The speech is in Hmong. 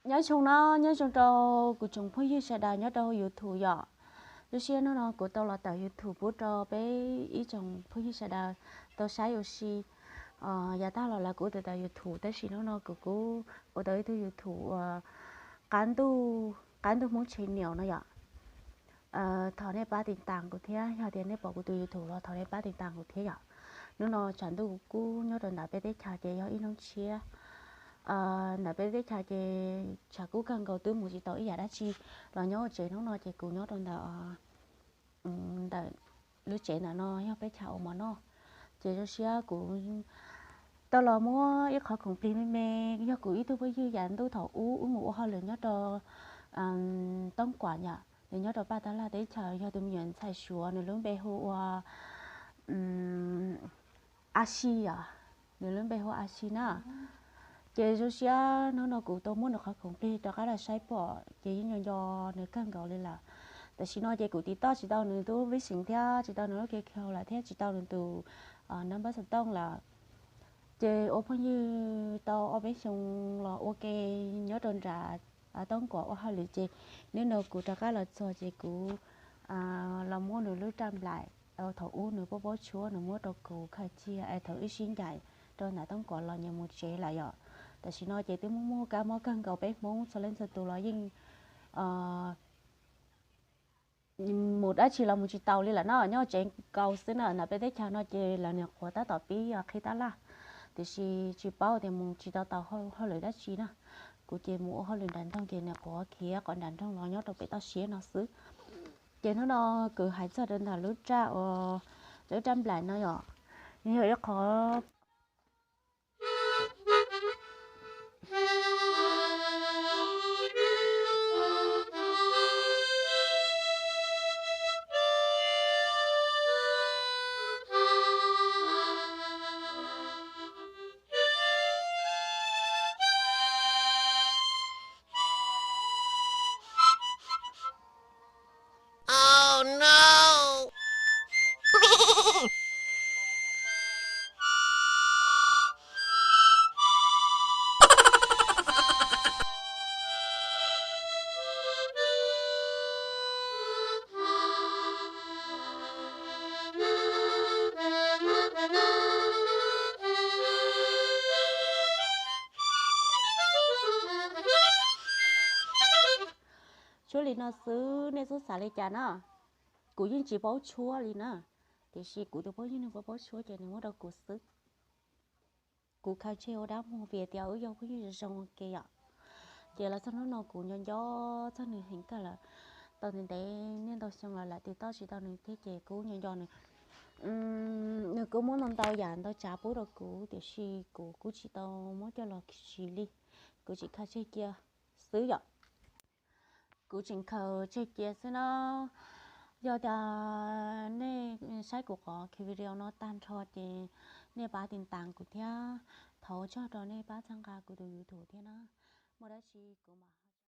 Nyob zoo no, nyob zoo rau kuv tsoom phooj ywg sawv daws nyob rau YouTube yom. Lub sij hawm no kuv tau los tawm YouTube pub rau peb ib tsoom phooj ywg sawv daws tau saib ua si. Yav tag los lawv kuv tau tawm YouTube, tab sis hnub no kuv kuj ua tau ib tug YouTube uas qab ntuj, qab ntuj Hmoob channel no yom. Thov nej pab tiv tas kuv thiab, yog tias nej pom kuv tus YouTube los thov nej pab tiv tas kuv thiab yom. Hnub no tshav ntuj kuv kuj nyob rau ntawm peb teb chaws ces yog ib hnub tshiab. Ntawm peb teb chaws ces tshav kub kawg nkaus, twb mus tsis tau ib yam dab tsi los nyob ua tsev. Hnub no ces kuv nyob rau ntawm, ntawm lub tsev ntawm no yog peb chaw ua mov noj. Ces zoo siab kuv tau los muab ib qhov khoom plig me me, yog kuv ib tug phooj ywg yav ntuj thaum ub wb mus ua hauj lwm nyob rau Toob Kuam yom, nws nyob rau Paj Tab Laj teb chaws, yog tus me nyuam ntxhais Suav, nws lub npe hu ua A Si yom, nws lub npe hu ua A Si na. Ces zoo siab hnub no kuv tau muab nws qhov khoom plig rov qab los saib pom ces yeej nco nco nws kawg nkaus li lawm. Tam sim no ces kuv tiv toj tsis tau nws tus vib xeem thiab tsis tau nws lub Q Q lawm thiab tsis tau nws tus nab npawb xov tooj lawm. Ces ua phooj ywg tau ob peb xyoo los ua ke nyob rau nram Toob Kuam ua hauj lwm ces hnub no kuv rov qab los txog ces kuv los muab nws lub raj nplaim thaum ub nws paub paub tshuab nws muab rau kuv khaws cia es thaum wb sib ncaim rau ntawm Toob Kuam los nyias mus tsev lawm yom. Tam sim no ces twb muaj muaj kab mob kawg nkaus, peb Hmoob txhua leej txhua tus los yeej mus dab tsi los mus tsis taus li lawm no, nyob tsev nkaus xwb na. Ntawm peb teb chaws no ces lawv niam qhuav tab tom pib qhib tab laj, tiam sis tsis paub tias mus tsis tau tau hauj lwm dab tsi na. Kuv ces mus ua hauj lwm nram nroog ces niam qhuav khiav qhov nram nroog los nyob rau pem toj siab no xwb. Ces hnub no kuv hais txog rau ntawm lub raj, lub raj nplaim no yom, nws yog ib qhov Tshuab li no xwb nej txhob xav li cas na. Kuv yeej tsis paub tshuab li na, tiam sis kuv tus phooj ywg nws paub paub tshuab ces nws muab rau kuv xwb. Kuv khaws tseg ua dab muag vim tias wb yog phooj ywg zoo zoo ua ke yom. Ces los txog hnub no kuv nco nco txog nws heev kawg lawm. Tau ntev ntev niaj ntau xyoo los lawm tiv toj tsis tau nws thiab ces kuj nco nco nws. Nws kuj muab ntau ntau yam ntau tsav pub rau kuv tiam sis kuv kuj tsis tau muab coj los siv li. Kuv tseem khaws tseg cia xwb yom. Kuv tseem khaws tseg cia xwb na. Yog tias nej saib kuv qhov video no tag nrho ces nej pab tiv tas kuv thiab. Thov ua tsaug rau nej pab txhawb nqa kuv tus YouTube thiab na. Muaj dab tsi kuv mam